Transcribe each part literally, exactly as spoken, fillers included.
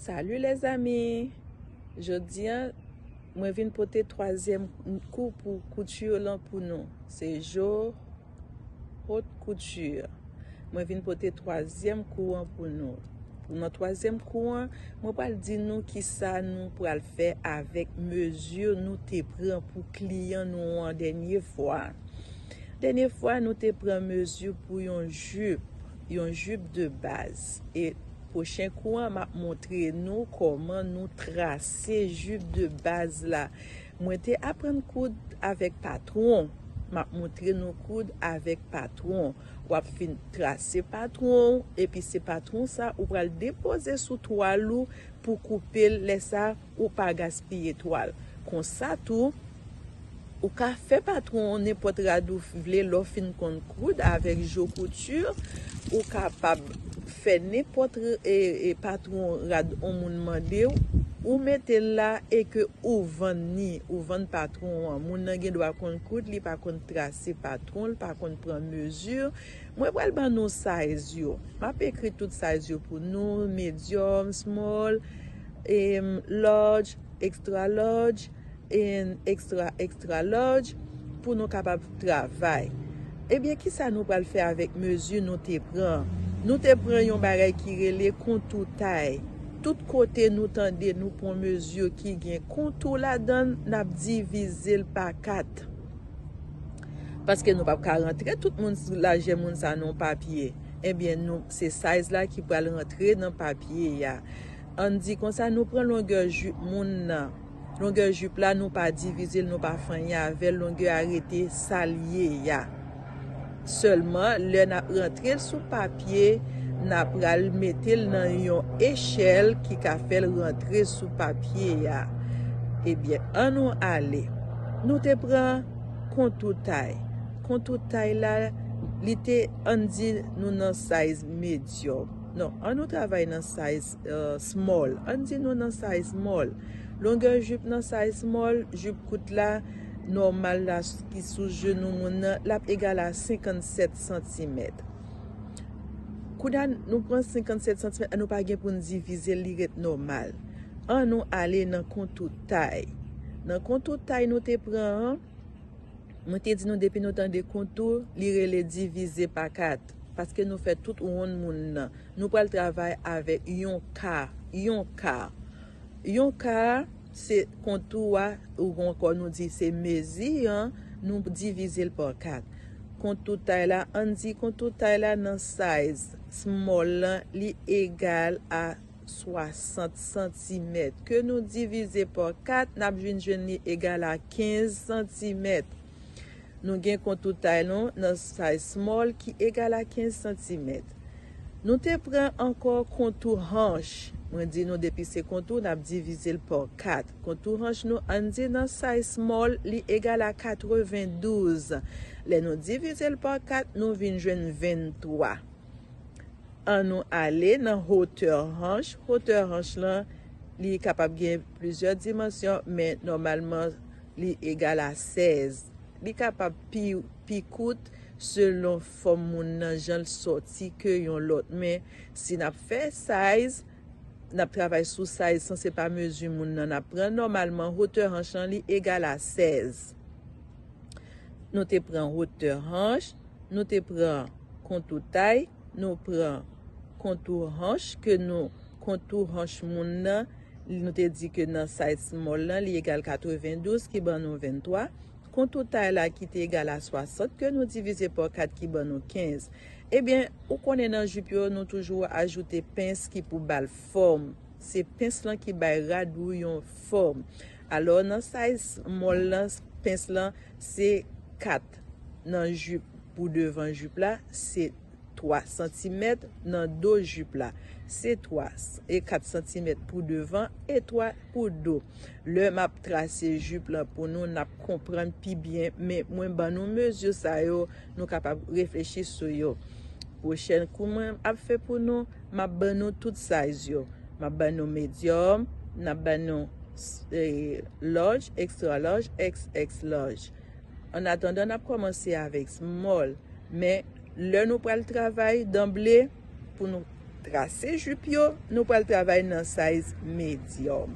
Salut les amis! Jodi a, mwen vin pote twazyèm kou pou kouti lan pou nou. Se Jo Haute Couture. Mwen vin pote twazyèm kou an pou nou. Pou nan twazyèm kou an, mwen pral di nou kisa nou pral fè avèk mezi nou te pran pou kliyan nou an dènye fwa. Dènye fwa, nou te pran mezi pou yon jip, yon jip de baz. E pwochen kou an, m ap montre nou kòman nou trase jip de baz la. Mwen te aprann koud avèk patwon. M ap montre nou koud avèk patwon. W ap fin trase patwon, epi se patwon sa ou pral depoze sou twal ou pou koupe l. Lè sa, ou pa gaspiye twal. Konsa tou, ou ka fè patwon nenpòt rad ou vle lè w fin konn koud avèk Jo Couture. Ou kapab fè nenpòt e, e patwon rad yon moun mande w, ou mete l la e ke ou vann ni, ou vann patwon an. Moun nan gen dwa konn koud, li pa konn trase patwon, li pa konn pran mezi. Mwen pral ban nou size yo. M ap ekri tout size yo pou nou, medium, small, em, large, extra large, and extra, extra large, pou nou kapab travay. Ebyen, kisa nou pral fè avèk mezi nou te pran? Nou te pran yon bagay ki rele kontou tay. Tout kote nou tande nou pran mezi ki gen kontou ladan l, n ap divize l pa kat. Paske nou p ap ka rantre tout moun, lajè moun sa nan yon papye. Ebyen, nou, se size la ki pral rantre nan papye a. Ann di konsa, nou pran longè jip moun nan. Longè jip la, nou pa divize l, nou pa fè anyen avè l, longè a rete sa l ye a. Sèlman, lè n ap rantre l sou papye, n ap pral mete l nan yon echèl ki ka fè l rantre sou papye a. Ebyen, ann nou ale. Nou te pran kontou tay. Kontou tay la, li te, ann di nou nan size medium. Non, ann nou travay nan size, euh, small. Ann di nou nan size small. Longè jip nan size small, jip kout la, nòmal la ki sou jenou moun nan, l ap egal a senkannsèt santimèt. Kounye a, nou pran senkannsèt santimèt, nou pa gen pou n divize l, li ret nòmal. Ann nou ale nan kontou tay. Nan kontou tay nou te pran an, mwen te di nou depi nou tande kontou, li rele divize pa kat. Paske nou fè tout wonn moun nan. Nou pral travay avèk yon ka, yon ka. Yon ka, se kontou a, ou ankò nou di se mezi an, nou divize l pa kat. Kontou tay la, ann di kontou tay la nan size small lan, li egal a swasant santimèt. Ke nou divize pa kat, n ap vin jwenn li egal a kenz santimèt. Nou gen kontou tay nou nan size small ki egal a kenz santimèt. Nou te pran ankò kontou hanch. Mwen di nou depi se kontou, n ap divize l pa kat. Kontou hanch nou, ann di nan size small, li egal a katrevendouz. Lè nou divize l pa kat, nou vin jwenn venntwa. Ann nou ale nan hotè hanch. Hotè hanch lan, li kapab gen plizyè dimansyon, men nòmalman, li egal a sèz. Li kapab pi, pi kout selon fòm moun nan, jan l sòti ke yon lòt. Men si n ap fè size, n ap travay sou size san se pa mezi moun nan n ap pran. Nòmalman, hotè hanch lan, li egal a sèz. Nou te pran hotè hanch, nou te pran kontou tay, nou pran kontou hanch ke nou, kontou hanch moun nan, nou te di ke nan size small lan, li egal katrevendouz ki ban nou venntwa. Kontou tay la ki te egal a swasant ke nou divize pa kat ki ban nou kenz. Ebyen, ou konnen nan jip yo, nou toujou ajoute pens ki pou ba l fòm. Se pens lan ki bay rad ou yon fòm. Alò, nan size small lan, pens lan, se kat nan jip pou devan jip la, se twa santimèt, nan do jip la, se twa e kat santimèt pou devan e twa pou do. Lè m ap trase jip lan pou nou, n ap konprann pi byen, men mwen ban nou mezi sa yo, nou kapab reflechi sou yo. Pwochèn kou mwen ap fè pou nou, m ap ban nou tout size yo. M ap ban nou medium, n ap ban nou, eh, large, extra large, X X large. An atandan, n ap kòmanse avèk small. Men, lè nou pral travay danble, pou nou trase jip yo, nou pral travay nan size medium.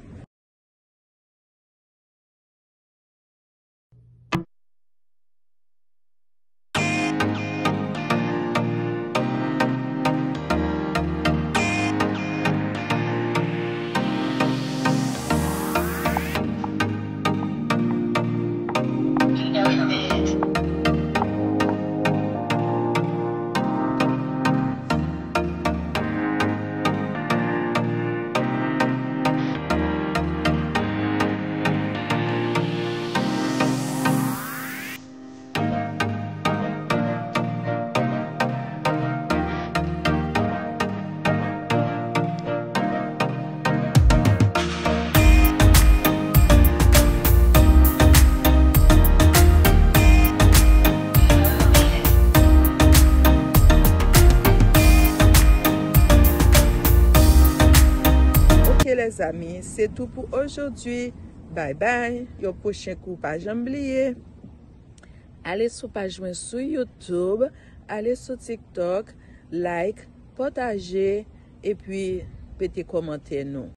Ok, lèzami, se tou pou ojodwi. Bay bay. Yon pwochen kou, pa janm bliye. Ale sou paj mwen sou YouTube, ale sou TikTok, like, pataje, epi pete kòmantè nou.